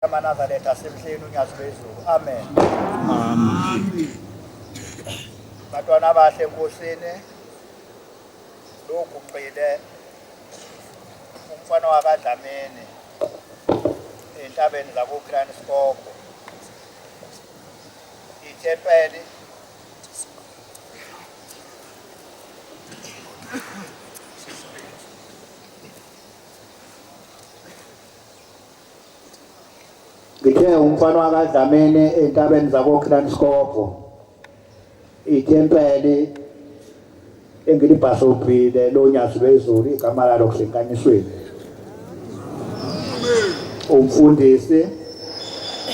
AmaNazaretha asemhleni unyazi lwezulu. Amen. Amen. Bantwana abahle enkosini loguqile umfana wakaDlamini entabeni zakoKranskop ithempeli Ngithe umfana wakaDlamini entabeni zakoKranskop ithempeli engilibhasobhile lonyazi lwezulu igama lalo kusenkanyisweni. Umfundisi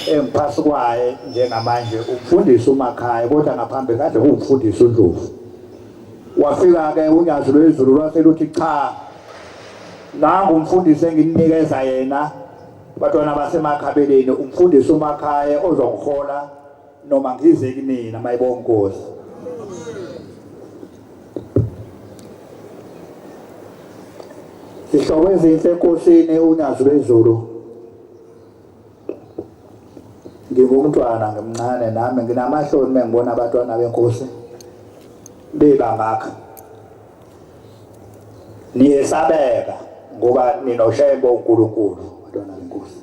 engiphasi kwaye njengamanje umfundisi uMakhaya kodwa ngaphambi kade kuwumfundisi uNdlovu. Wafika-ke unyazi lwezulu lwase luthi cha, nangu umfundisi engininikeza yena bantwana basemakhabeleni, umfundisi uMakhaye ozongihola noma ngize kunina mayibonga Nkosi. Sihloko ezinhle enkosini unyazi lwezulu. Ngingumntwana ngimncane nami nginamahloni mengibona abantwana benkosi bebangaka. Niyesabeka ngoba ninoshembe uNkulunkulu bantwana benkosi.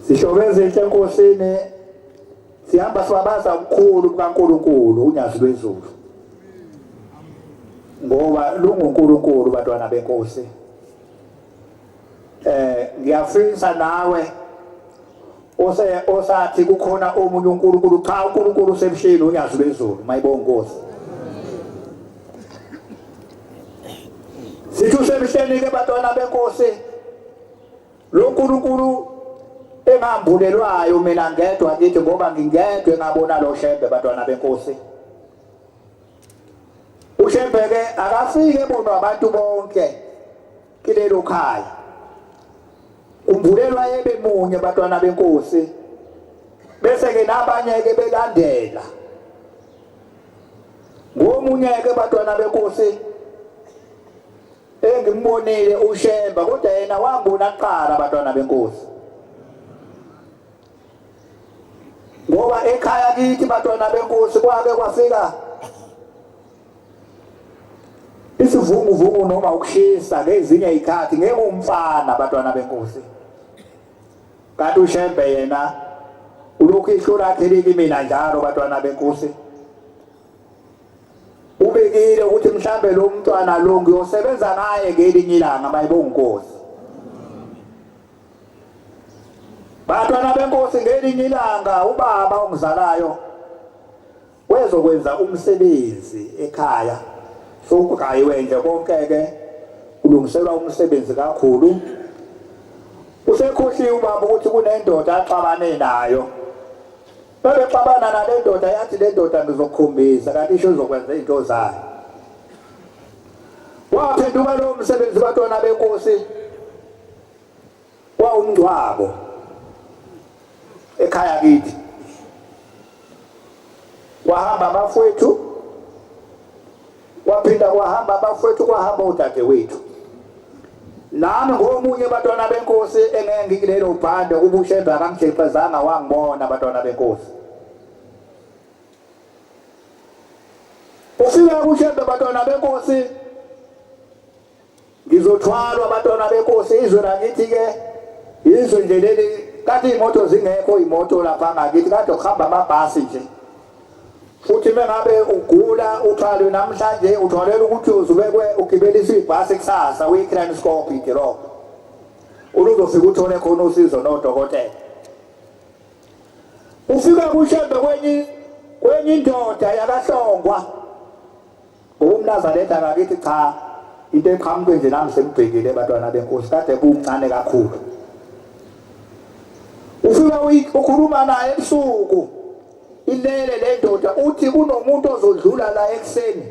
Sihlobo ezinhle enkosini sihamba sibabaza ubukhulu bukaNkulunkulu unyazi lwezulu. Ngoba lunguNkulunkulu bantwana benkosi. Ngiyafisa nawe ose osathi kukhona omunye uNkulunkulu, cha uNkulunkulu usemhleni unyazi lwezulu mayibonga Nkosi. Sithi usemhleni ke bantwana benkosi, lo nkulunkulu engambulelwayo mina ngedwa kithi ngoba ngingedwa engabona lo Shembe bantwana benkosi. uShembe ke akafike ebonwa abantu bonke kilelo khaya, kumbulelwa ebe munye bantwana benkosi, bese ke nabanye ke belandela ngomunye ke bantwana benkosi engimbonile uShembe, kodwa yena wambona kuqala bantwana benkosi. Ngoba ekhaya kithi bantwana benkosi kwake kwafika isivunguvungu noma ukushisa ngezinye izikhathi ngengumfana bantwana benkosi. Kanti uShembe yena ulokhu ihlo lakhe likimina njalo bantwana benkosi. Ubekile ukuthi mhlambe lo mntwana lo ngiyosebenza ngaye ngelinye ilanga mayibonga inkosi. Bantwana benkosi ngelinye ilanga ubaba ongizalayo wezokwenza umsebenzi ekhaya, sokugayiwe nje konke ke kulungiselwa umsebenzi kakhulu. Usekhohliwe ubaba ukuthi kunendoda axabane nayo. Bebexabana nale ndoda, yathi le ndoda ngizokukhombisa kanti isho izokwenza izinto zayo. Waphenduka lo msebenzi bantwana benkosi kwawumngcwabo ekhaya kithi. Kwahamba abafowethu, kwaphinda kwahamba abafowethu, kwahamba udadewethu. Nami ngomunye bantwana benkosi engeke ngikulelo bhande ukuba uShembe akangijeqezanga wangibona bantwana benkosi. Ufika kuShembe bantwana benkosi, ngizothwalwa bantwana benkosi. Izwe lakithi ke izwe nje leli, kade iy'moto zingekho, iy'moto lapha ngakithi kade kuhamba amabhasi nje. Futhi mengabe ugula uthwalwe namhlanje, uthwalelwa ukuthi uzubekwe ugibeliswe ibhasi kusasa uye eKranskop idolobha, uluzofika uthole khona usizo nodokotela. Ufika kuShembe kwenye indoda yakaHlongwa, ngoba umNazaretha ngakithi cha into eqhamuke nje nami sengibhekile bantwana benkosi, kade kuncane kakhulu. Ufika ukhuluma naye ebusuku, ilele le ndoda, uthi kunomuntu ozodlula la ekuseni.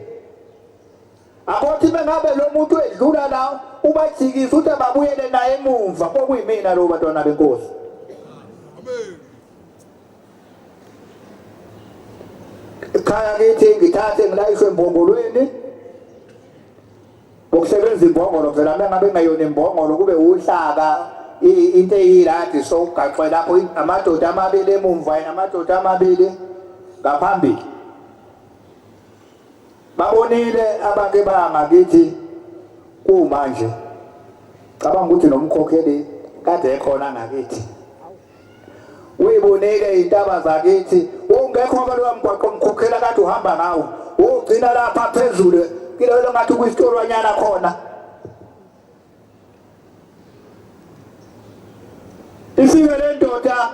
Akothi mengabe lo muntu edlula la ubajikisa uthi ababuyele naye emumva, kwakuyimina lo bantwana benkosi. Amen. Ekhaya kithi ngithathe ngilayishwe embongolweni. Ngokusebenza imbongolo phela, mengabe ingeyona imbongolo kube uhlaka Into eyiladi sowugaxwe lapho amadoda amabili emumva yena amadoda amabili ngaphambili. Babonile abake bangakithi kumanje. Cabanga ukuthi nomkhokheli kade ekhona ngakithi. Uyibonile intaba zakithi, ungekho ke lowa mgwaqo omkhokhela kade uhamba ngawo. Ugcina lapha phezulu kilelo ngathi kuyisitorwanyana khona. Ifike le ndoda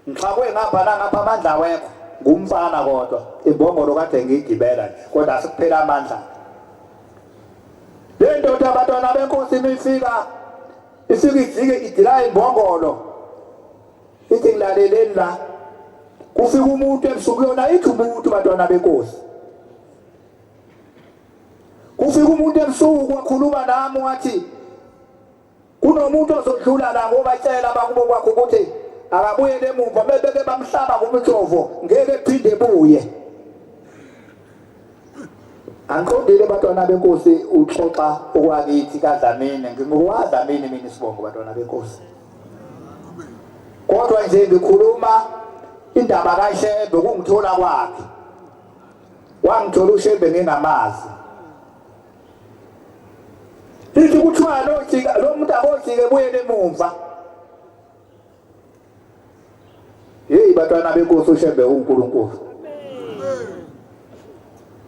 ngixakwe ngapha nangapha amandla awekho, ngumfana kodwa imbongolo kade ngiyigibela nje kodwa asikuphela amandla. Le ndoda abantwana benkosi imifika ifike ijike idila imbongolo ithi ngilaleleni la. Kufika umuntu ebusuku yona ithi umuntu bantwana benkosi. Kufika umuntu ebusuku wakhuluma nami wathi kunomuntu ozodlula la ngoba tshela abakubo kwakho ukuthi akabuyele emuva bebeke bamhlaba ngomjovo ngeke phinde buye. Angiqondile bantwana benkosi uxoxa okwakithi kaDlamini, ngingowaDlamini mina isibongo bantwana benkosi. Kodwa nje ngikhuluma indaba kaShembe kungithola kwakhe. Wangithola uShembe ngingamazi. Ithi kuthiwa lo jika lo muntu akojike ebuyele emumva. Hey bantwana benkosi uShembe uNkulunkulu.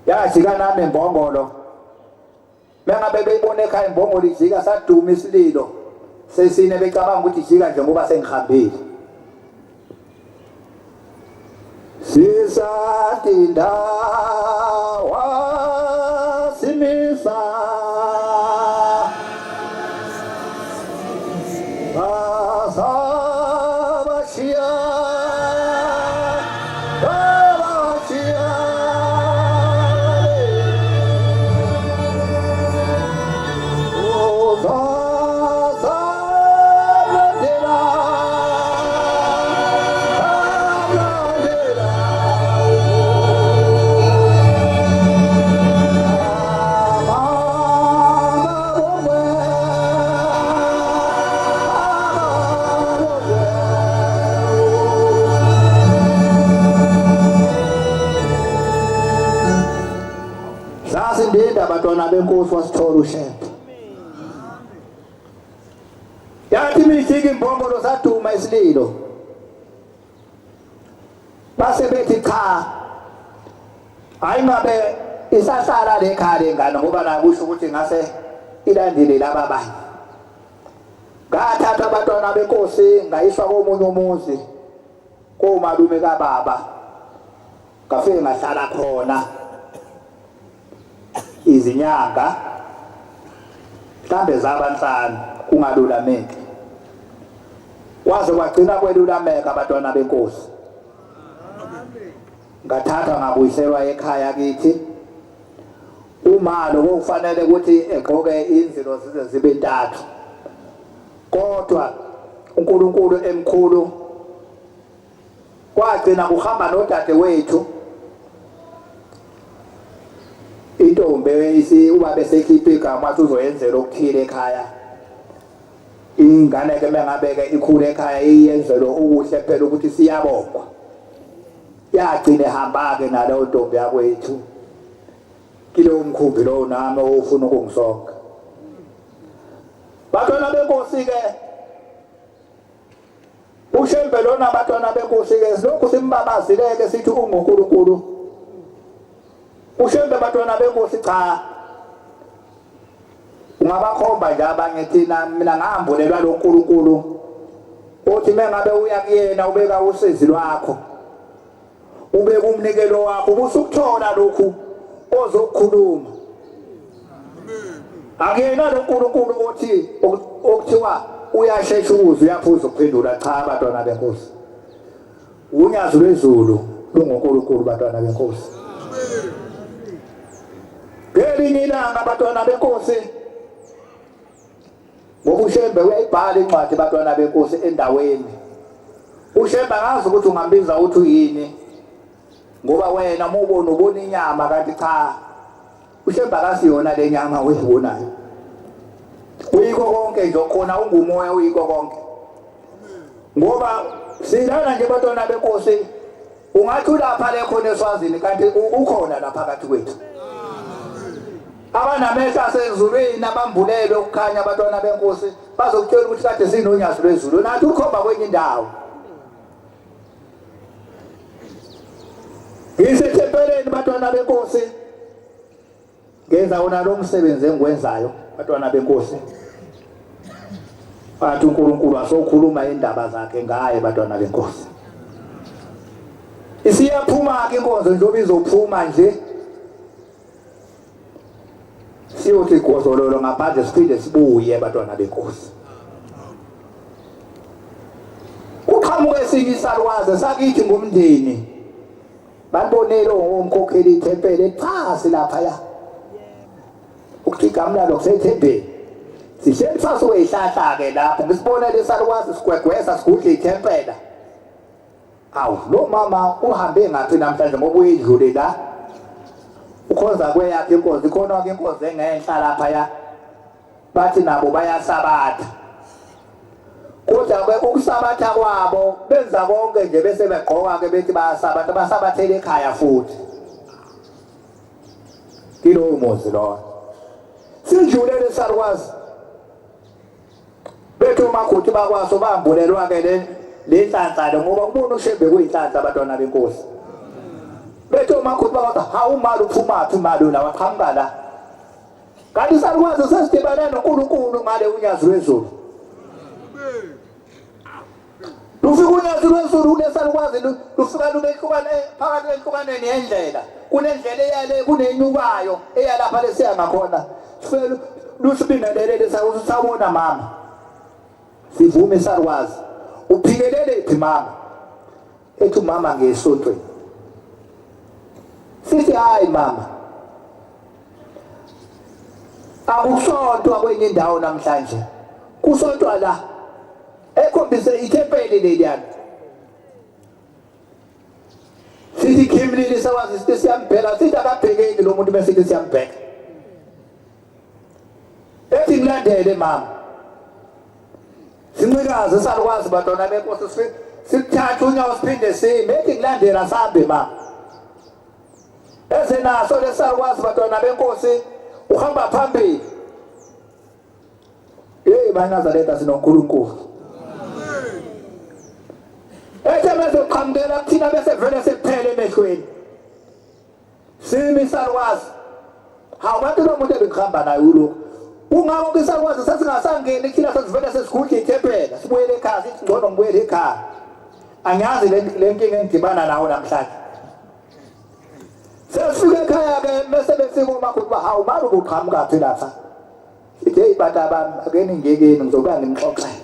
Yajika nami imbongolo. Mengabe beyibona ekhaya imbongolo ijika saduma isililo. Sesine becabanga ukuthi ijika nje ngoba sengihambile. Sisatinda wasimisa basabashiya babashiya uzazalandela alandela Sasindinda abantwana benkosi wasithola uShembe. Yathi imijiki imbongolo saduma isililo. Base bethi cha, hayi ngabe isahlala le khaya lengane ngoba la kusho ukuthi ngase ilandele laba abanye. Ngathatha abantwana benkosi ngayiswa komunye umuzi komalume kababa. Ngafike ngahlala khona izinyanga mhlambe zaba nhlanu kungalulameki. Kwaze kwagcina kwelulameka abantwana benkosi. Ngathathwa ngabuyiselwa ekhaya kithi. Uma lo kufanele ukuthi egqoke inzilo zize zibe ntathu. Kodwa uNkulunkulu emkhulu kwagcina kuhamba nodadewethu intombi isi ubaba esekhipha igama wathi uzoyenzela okuthile ekhaya. Ingane ke mengabe ke ikhule ekhaya iyenzelwe okuhle phela ukuthi siyabongwa. Yagcina ehamba ke naleyo ntombi yakwethu kilowo mkhumbi lowo nami ofuna ukungisonga. Bantwana benkosi ke uShembe lona abantwana benkosi ke lokhu simbabazile ke sithi unguNkulunkulu. uShembe abantwana benkosi cha, ungabakhomba nje abanye thina mina ngahambulelwa lo nkulunkulu uthi mengabe uya kuyena ubeka usizi lwakho, ubeka umnikelo wakho, ubusukuthola lokhu ozokukhuluma. Akuyena lo nkulunkulu othi okuthiwa uyashesha ukuzwa uyaphuza ukuphendula. Cha abantwana benkosi, unyazi lwezulu lunguNkulunkulu bantwana benkosi. Ngelinye ilanga bantwana benkosi, ngoba uShembe uyayibhala incwadi bantwana benkosi endaweni. uShembe akazi ukuthi ungambiza uthi uyini, ngoba wena uma ubona ubona inyama, kanti cha uShembe akasiyona le nyama oyibonayo. Uyikho konke nje khona, ungumoya uyikho konke. Ngoba silana nje bantwana benkosi, ungathi ulapha le khona eSwazini kanti ukhona lapha phakathi kwethu. Abanamehlo asezulwini abambulelwe ukukhanya abantwana benkosi bazokutshela ukuthi kade sinonyazi lwezulu, nathi ukhomba kwenye indawo. Ngisethempeleni bantwana benkosi, ngenza wona lo msebenzi engiwenzayo bantwana benkosi. Bathi uNkulunkulu asokhuluma indaba zakhe ngaye bantwana benkosi. Isiyaphuma ke inkonzo njengoba izophuma nje, siyothi gozololo ngaphandle siphinde sibuye bantwana benkosi. Uqhamuke esinye isalukazi sakithi ngumndeni, balibonele ongumkhokheli ithempeli phansi lapha ya ukuthi igama lalo kusethempeli. Sihleli phansi kwezihlahla ke lapho, ngisibonele isalukazi sigwegwesa sigudle ithempela. Awu, lo mama uhambe ngaphi namhlanje ngoba uyidlule la? Ukhonza kweyakhe inkonzo, ikhona ke inkonzo engenhla lapha ya. Bathi nabo bayasabatha. Kodwa ke ukusabatha kwabo benza konke nje bese begqoka ke bethi bayasabatha, basabathele ekhaya futhi. Kilowo muzi lowo. Sidlule lesalukazi. Bethu umakoti bakwaso bambulelwa ke le nhlanhla le, ngoba ubona uShembe kuyinhlanhla abantwana benkosi. Bethu umakoti bakwaso, hawu mali uphumaphi imali la waqhamuka la. Kanti salukazi sesidibane noNkulunkulu ngale unyazi lwezulu. Lufika unyazi lwezulu kulesalukwazi lufika lubehlukane phakathi kwehlukaneni yendlela. Kunendlela eyale kunenyukayo eyalapha lesiya ngakhona. Sifike lusibingelele lesalukazi, sawubona mama. Sivume isalukazi. Uphikelele phi mama? Ethi umama ngesontweni. Sithi hayi mama, akusontwa kwenye indawo namhlanje, kusontwa la ekhombise ithempeli leliyana. Sithi khimlili sawazi, sithi siyambheka, sithi akabhekeki lo muntu, bese sithi siyambheka. Ethi ngilandele mama. Sinqikaze salukwazi bantwana benkosi, sikuthatha unyawo siphinde sime. Ethi ngilandela sambe mama. Eze naso lesalukwazi bantwana benkosi, uhamba phambili. Hey banazaretha sinoNkulunkulu. Ethe bezoqhamukela kuthina bese vele sekuphele emehlweni. Simi salukwazi. Hawu bantu lo muntu ebengihamba naye ulokhu. Kungakho ke salukwazi sasingasangeni kuthina, sesivele sesigudla ithempela, sibuyele ekhaya, sithi ngcono ngibuyele ekhaya. Angiyazi le nkinga engidibana nawo namhlanje. Sesifike ekhaya ke bese befika umakoti ba hawu mali ubuqhamuka phi lapha. Sithi hey bantu abami ake ningekeni ngizobuya ngimxoxele.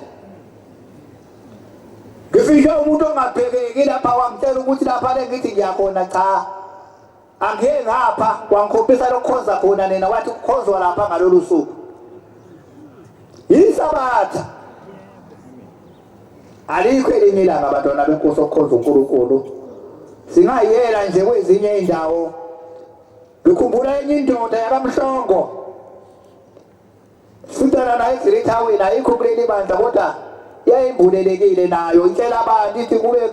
Ngifike umuntu ongabhekeki lapha wangitshela ukuthi lapha le ngithi ngiyakhona, cha angiye ngapha, wangikhombisa lokukhonza khona nina, wathi kukhonzwa lapha ngalolu suku. Yisabatha. Alikho elinye ilanga abantwana benkosi okukhonza uNkulunkulu. Singayela nje kwezinye indawo. Ngikhumbula enye indoda yakaMhlongo. Sitana naye eGrithawini, ayikho kuleli bandla kodwa yayimbulelekile nayo, itshela abantu ithi kube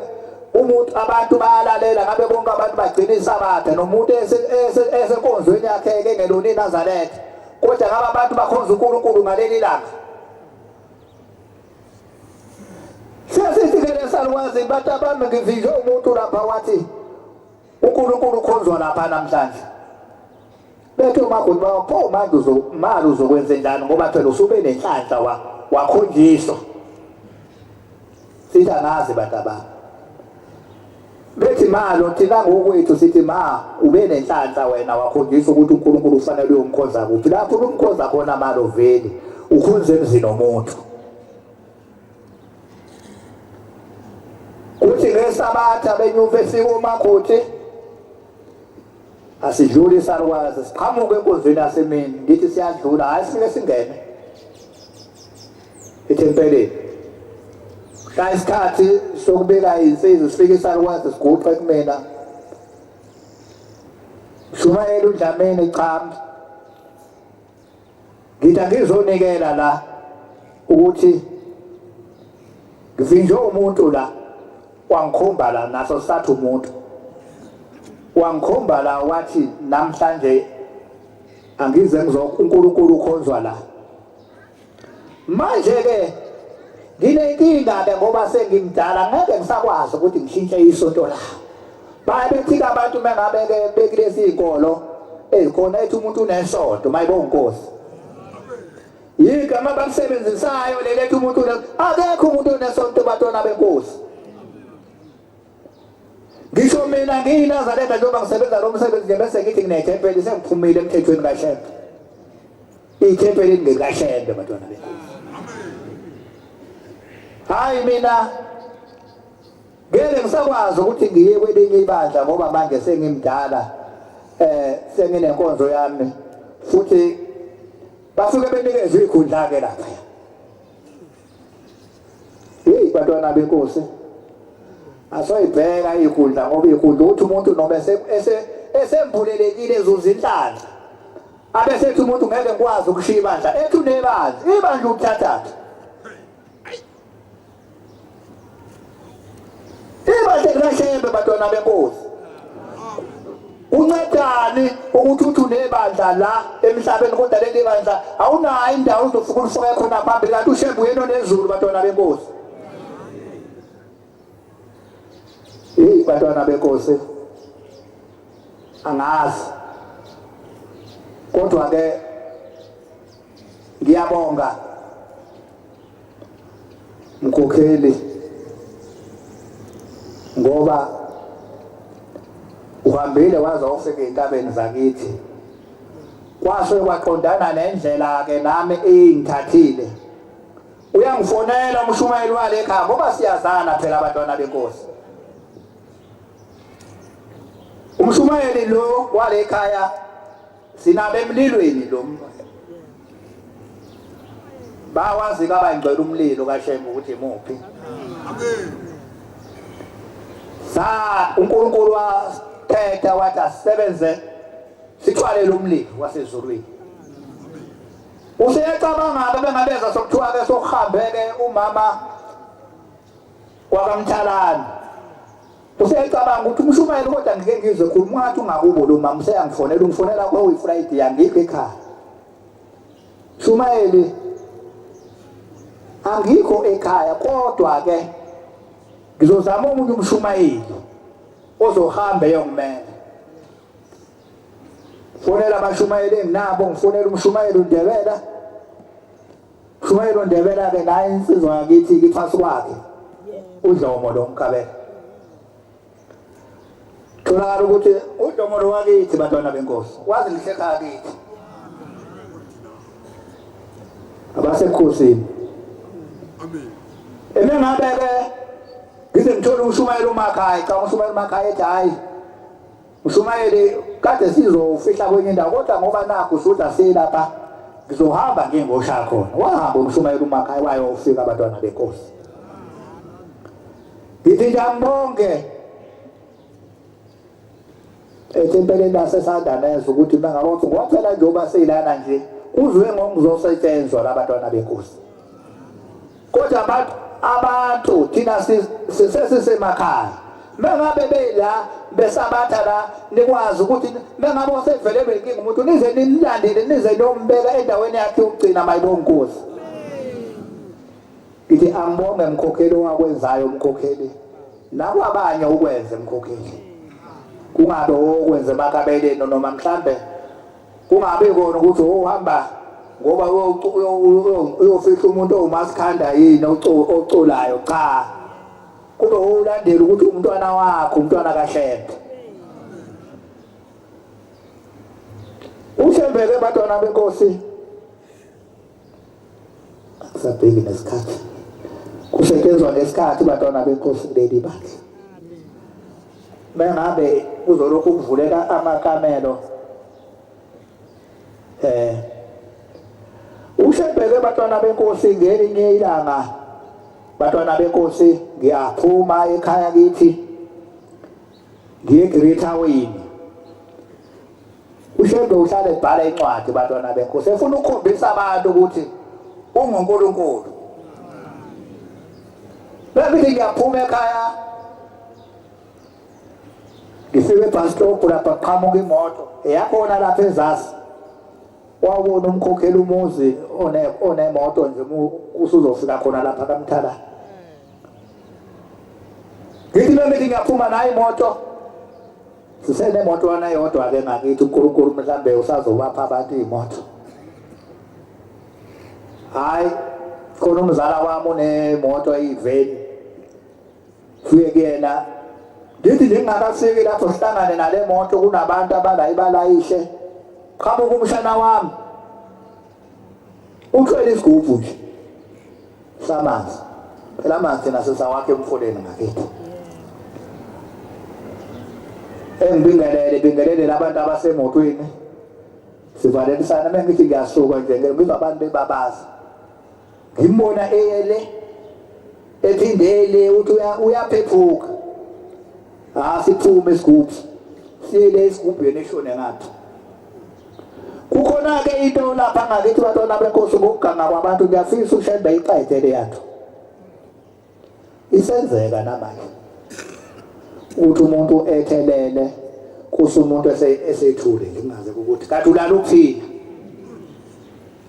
umuntu abantu bayalalela ngabe bonke abantu bagcina isabatha nomuntu esenkonzweni yakhe ke ngelona iNazaretha, kodwa ngabe abantu bakhonza uNkulunkulu ngaleli langa. Sesithi ke lesalukwazi bathi abantu ngivinjwe umuntu lapha wathi uNkulunkulu ukhonzwa lapha namhlanje. Bethe umakoti bawa pho manje mali uzokwenza njani ngoba phela usube nenhlanhla wakhonjiswa. Sithi angazi bantu abami. Bethi malo thina ngokwethu sithi ma ube nenhlanhla wena wakhonjiswa ukuthi uNkulunkulu ufanele uyomkhonza kuphi. Lapho umkhonza khona malo vele ukhonza emzini womuntu. Kuthi ngesabatha benyuka efika umakoti asidluli isalukwazi siqhamuke enkonzweni yasemini, ngithi siyadlula, hayi sifike singene ethempelini. Shaya isikhathi sokubika insizwa, sifike isalukwazi siguqe kumina. Shumayela uDlamini, cha Ngithi angizonikela la ukuthi ngivinjwe umuntu la wangikhomba la naso sathi umuntu wangikhomba la wathi namhlanje angize ngizo uNkulunkulu ukhonzwa la. Manje ke nginenkinga ke ngoba sengimdala ngeke ngisakwazi ukuthi ngishintshe isonto la. Baye bethi abantu mengabe ke bekulezi izinkolo ezikhona ethi umuntu unesonto mayibonga inkosi. Igama abalisebenzisayo leli ethi umuntu akekho umuntu onesonto bantwana benkosi. Ngisho mina ngiyiNazaretha njengoba ngisebenza lo msebenzi nje bese ngithi nginethempeli sengiphumile emthethweni kaShembe. Ithempeli lingekaShembe bantwana benkosi. Hayi mina ngeke ngisakwazi ukuthi ngiye kwelinye ibandla ngoba manje sengimdala senginenkonzo yami futhi basuke benikezwe ikhundla ke lapha. Hey bantwana benkosi, asoyibheka ikhundla ngoba ikhundla ukuthi umuntu noma esembulelekile ezuza inhlanhla abesethi umuntu ngeke ngikwazi ukushiya ibandla ethi unebandla ibandla ukuthatha ibandla likaShembe bantwana benkosi. Uncedani ukuthi uthi unebandla la emhlabeni kodwa leli bandla awunayo indawo uzofika ulifake khona phambili kanti uShembe uyena onezulu bantwana benkosi. Hey bantwana benkosi, angazi kodwa ke ngiyabonga mkhokheli ngoba uhambile waze wafika ezintabeni zakithi kwase kwaqondana nendlela ke nami ingithathile. Uyangifonela umshumayeli wale ekhaya ngoba siyazana phela abantwana benkosi. Umshumayeli lo wale ekhaya sinabe emlilweni lo bawazi kabangcwele umlilo kaShembe ukuthi imuphi. Amen. Sa uNkulunkulu wathetha wathi asebenze sithwalele umlilo wasezulwini. Useyacabanga bengabeza sokuthiwa ke sokuhambeke umama wakamthalani. Useyacabanga ukuthi umshumayeli kodwa ngike ngizwe khuluma ngathi ungakubo lo mama useyangifonela ungifonela kwa Friday angikho ekhaya. Shumayeli angikho ekhaya kodwa ke ngizozama omunye umshumayeli ozohamba eyongimela. Fonela abashumayeli enginabo, ngifonela umshumayeli uNdebela. Umshumayeli uNdebela ke naye insizwa yakithi ngiphansi kwakhe. Udlomo lo mkabela. Tholakala ukuthi udlomo lo wakithi bantwana benkosi. Wazi lihle ekhaya kithi. Abasebukhosini. Amen. Emengabe ke ngize ngithole umshumayeli uMakhaya, cha umshumayeli uMakhaya ethi hayi Ushumayeli kade sizofihla kwenye indawo kodwa ngoba nakho usudla silapha ngizohamba ngingosha khona. Wahamba umshumayeli uMakhaya wayofika abantwana benkosi. Ngithi nje angibonge ethempeleni laseSandaneza ukuthi mangabe ngoba phela njengoba seyilana nje kuzwe ngokuzosetshenzwa labantwana benkosi. Kodwa abantu thina sisesemakhaya mengabe bela besabatha la nikwazi ukuthi mengabe usevele benkinga umuntu nize nimlandele nize nombeka endaweni yakhe yokugcina mayibonga inkosi. Ngithi angibonge mkhokheli owakwenzayo mkhokheli nakwabanye ukwenze mkhokheli kungabe okwenze emakabeleni noma mhlambe kungabe kona ukuthi uhamba ngoba uyofihla umuntu owumasikhanda yini oculayo cha kube ulandela ukuthi umntwana wakho umntwana kaShembe. uShembe ke bantwana benkosi akusabheki nesikhathi kusetshenzwa ngesikhathi bantwana benkosi kuleli bandla. Mengabe kuzolokhu kuvuleka amakamelo uShembe ke bantwana benkosi ngelinye ilanga bantwana benkosi ngiyaphuma ekhaya kithi ngiye Greater Wayne. UShembe uhlale ebhala incwadi bantwana benkosi, efuna ukukhombisa abantu ukuthi unguNkulunkulu. Bekuthi ngiyaphuma ekhaya, ngifike ebus stop lapha, qhamuka imoto eyakhona lapha ezasi. Wawubona umkhokheli umuzi onemoto nje usuzofika khona lapha kaMthala. Ngithi ngithi ngiyaphuma nayo imoto, sisenemotwana eyodwa-ke ngakithi, uNkulunkulu mhlambe usazobapha abantu iy'moto. Hhayi, khona umzala wami unemoto eyiveni, fike kuyena ngithi ngingakafiki lapho sihlangane nale moto, kunabantu abalayibalayishe. Qhamuka umshana wami uthwele isigubhu nje samanzi, phela amanzi thina sisawakhe emfuleni ngakithi. Engibingelele bingelele labantu abasemotweni, sivalelisana. Uma ngithi ngiyasuka nje ngizwa abantu bebabaza, ngimbona eyele ephindele uthi uyaphephuka. Siphume isigubhu siyele esigubheni eshone ngapha. Kukhona-ke into lapha ngakithi bantwana benkosi, ngokuganga kwabantu ngiyafisa uShembe iqede leyanto. Isenzeka namanje ukuthi umuntu ethelele kusa umuntu esethule, ngingaze ukuthi kanti ulala ukuphila,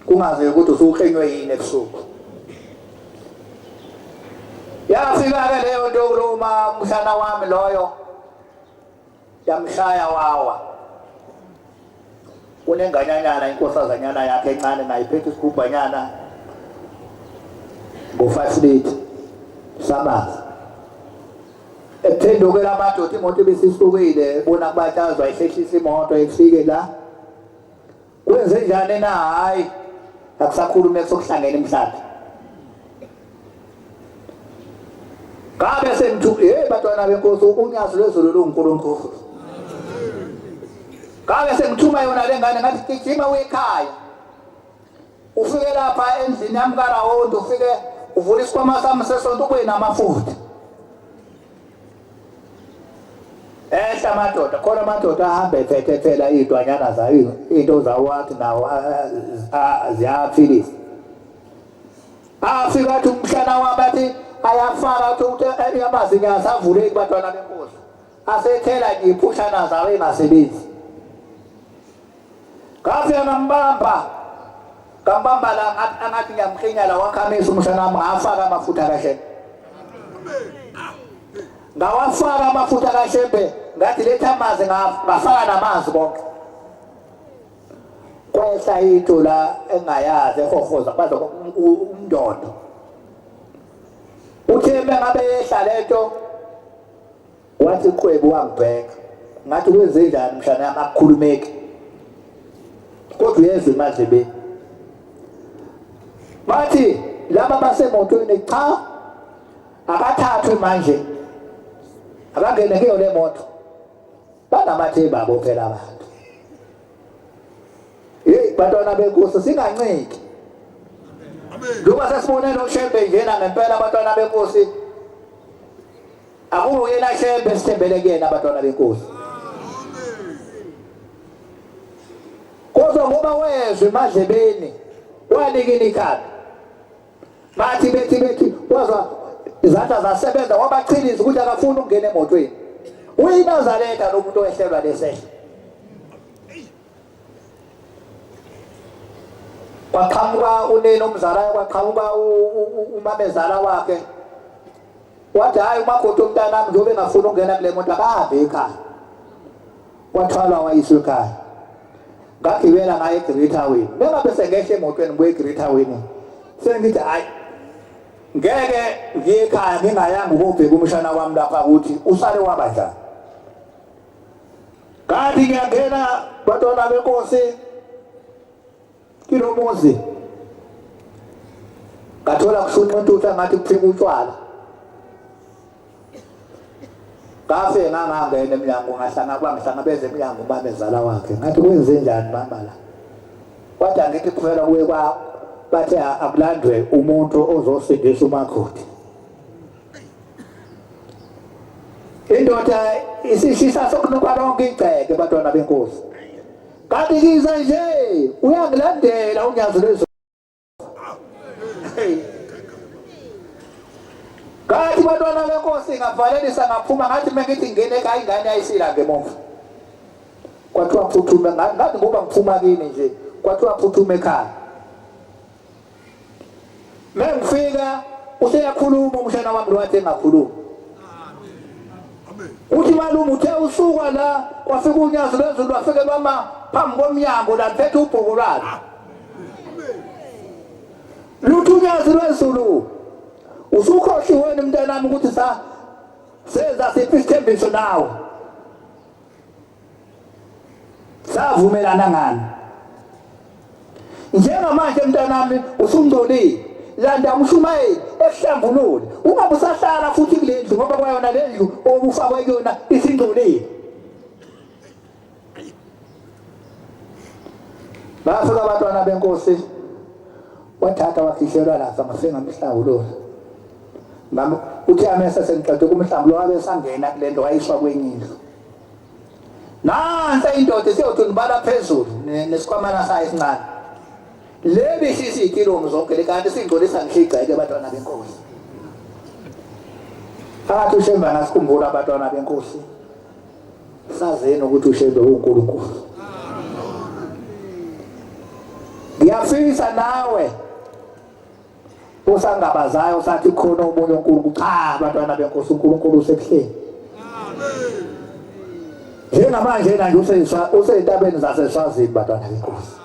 kungaze ukuthi usuqenywe yini ebusuku. Yafika-ke leyo nto kulo mshana wami loyo, yamshaya wawa. Unenganyanyana inkosazanyana yakhe encane nayo iphethe isigubhanyana ngo-5 litre samanzi. Ephendukela amadoda, imoto ibisisukile, ebona kubatshazwa, ihlehlisa imoto ifike la. Kwenze njani na? Hhayi, akusakhulume kusokuhlangene emhlaba. Ngabe sengithu, hey bantwana benkosi, unyazi lwezulu lunguNkulunkulu. Ngabe sengithuma yona le ngane, ngathi gijima uye ekhaya. Ufike lapha endlini yami kaRawondi, ufike uvule isikhwama sami sesonto ubuye namafutha. Ehla amadoda, khona amadoda ahambe ephethe phela iy'ntwanyana zayo, iy'nto zawo athi nawo ziyaphilisa. Afika athi umshana wami athi ayafaka athi ukuthi amazinyo asavuleki bantwana benkosi. Asethela nje iphushana zawo engasebenzi. Ngafika ngambamba, ngambamba la angathi ngiyamklinya la, wakhamisa umshana wami, ngafaka amafutha kaShembe. Ngawafaka amafutha kaShembe, ngathi letha amanzi, ngafaka namanzi konke. Kwehla into la engayazi ehohoza baza umndondo. Uthe mengabe yehla lento, wathi qwebu wangibheka. Ngathi kwenze njani mshana yami, akukhulumeki. Kodwa uyezwa emadlebeni. Bathi laba basemotweni cha, abathathwe manje, abangene kuyo le moto. Banamathemba abo phela abantu. Hey bantwana benkosi, singanciki. Njengoba sesibone lo Shembe njena ngempela abantwana benkosi, akuyena Shembe sithembele kuyena abantwana benkosi. Kodwa ngoba wezwe emadlebeni wanikina ikhanda, bathi bethi bethi wazwa izandla zasebenza, wabachiliza ukuthi akafuni ukungena emotweni. UyiNazaretha lo muntu owehlelwa lesehlo. Kwaqhamuka unina umzalayo, kwaqhamuka umamezala wakhe. Wathi hhayi umakoti womntanami njengoba engafuni ukungena kule moto akahambe ekhaya. Wathwalwa wayiswa ekhaya. Ngagibela ngaye eGreater Wynne. Bengabe sengehla emotweni ngibuye eGreater Wynne. Sengithi hhayi ngeke ngiye ekhaya ngingayanga ukobheka umshana wami lapha ukuthi usale waba njani. Kanti ngiyangena bantwana benkosi kilo muzi, ngathola kushunqa intuthu ngathi kuphika utshwala. Ngafike ngangangena emnyango, ngahlanga kwangihlangabeza emnyango umamezala wakhe. Ngathi kwenze njani mama la? Wathi angithi kuphela kuye kwa bathe akulandwe umuntu ozosindisa umakoti. Indoda isishisa sokunuka lonke igceke bantwana benkosi. Kanti ngiza nje uyangilandela unyazi lwezulu. Ngathi bantwana benkosi ngavalelisa ngaphuma ngathi mengithi ngene ekhaya ingane yayisila ngemuva. Kwathiwa phuthume ngathi ngoba ngiphuma kini nje kwathiwa phuthume ekhaya. Mengifika useyakhuluma umshana wami lo wathi engakhulumi. Uthi malume uthe usuka la kwafika unyazi lwezulu lwafike lwama phambi komnyango la liphethe ubhuku lwalo. Luthi unyazi lwezulu usukhohliwe mntanami ukuthi sa senza siphi isithembiso nawe. Savumelana ngani? Njengamanje mntanami usungcolile. Landa umshumayeli ekuhlambulule. Ungabe usahlala futhi kule ndlu ngoba kwayona le ndlu obufakwe kuyona isingcolile. Bafika abantwana benkosi wathatha wakhishelwa lapha ngafike ngamhlawulula. Ngam uthe amese sengiqede kumhlawulo wabe sangena kule ndlu wayiswa kwenye indlu. Nansi indoda isiyodundubala phezulu nesikhwamana sayo esincane. Lebi sisi ikilomu zonke kanti singcolisa ngisho igceke abantwana benkosi. Phakathi uShembe angasikhumbula abantwana benkosi. Sazeni ukuthi uShembe uNkulunkulu. Ngiyafisa nawe usangabazayo sathi khona omunye uNkulunkulu. Cha abantwana benkosi, uNkulunkulu usekuhleni. Njengamanje nje usezintabeni zaseSwazini bantwana benkosi.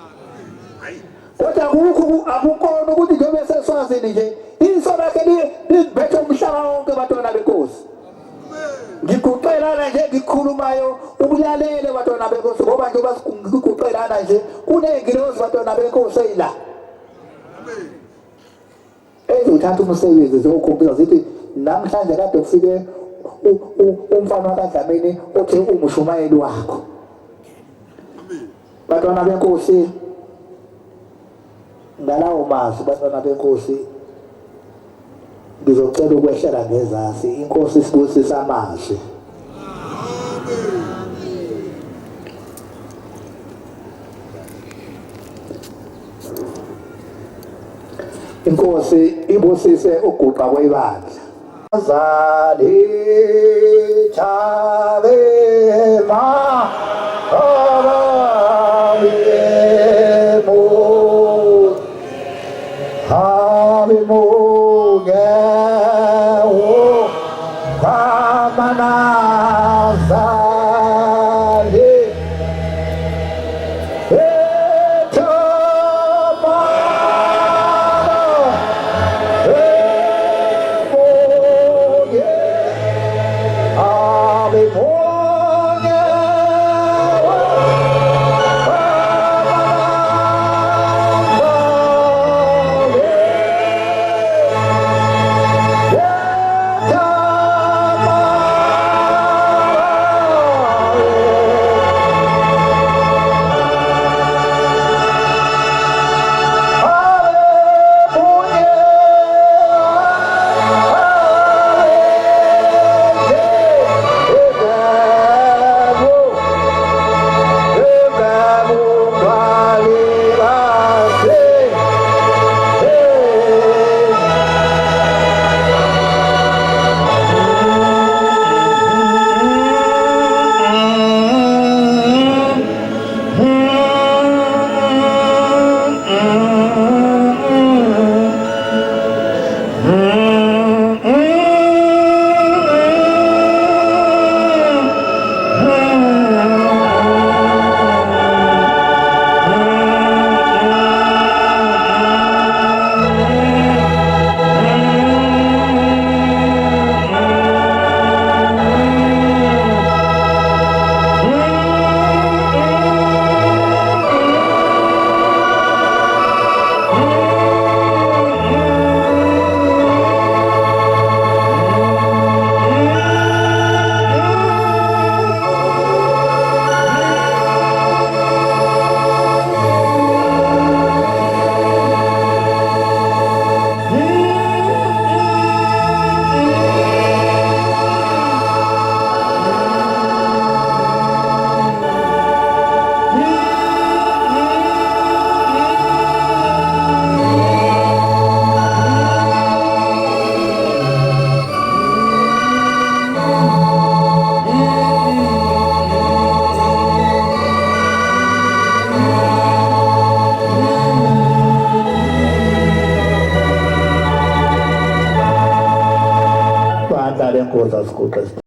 Kodwa akukho akukona ukuthi njengoba eseSwazini nje iso lakhe libethe umhlaba wonke bantwana benkosi. Ngiguqelana nje ngikhulumayo ukulalele bantwana benkosi ngoba njengoba ngiguqelana nje kuney'ngilozi bantwana benkosi eyila. Ezothatha umsebenzi zokukhombisa zithi namhlanje kade kufike umfana kaDlamini othi umushumayeli wakho. Bantwana benkosi ngalawo mazwi bantwana benkosi ngizocela ukwehlela ngezasi inkosi isibusisa amazwi. Inkosi ibusise uguqa kwebandla. Azali chavema Bana benkosi, asiguqe.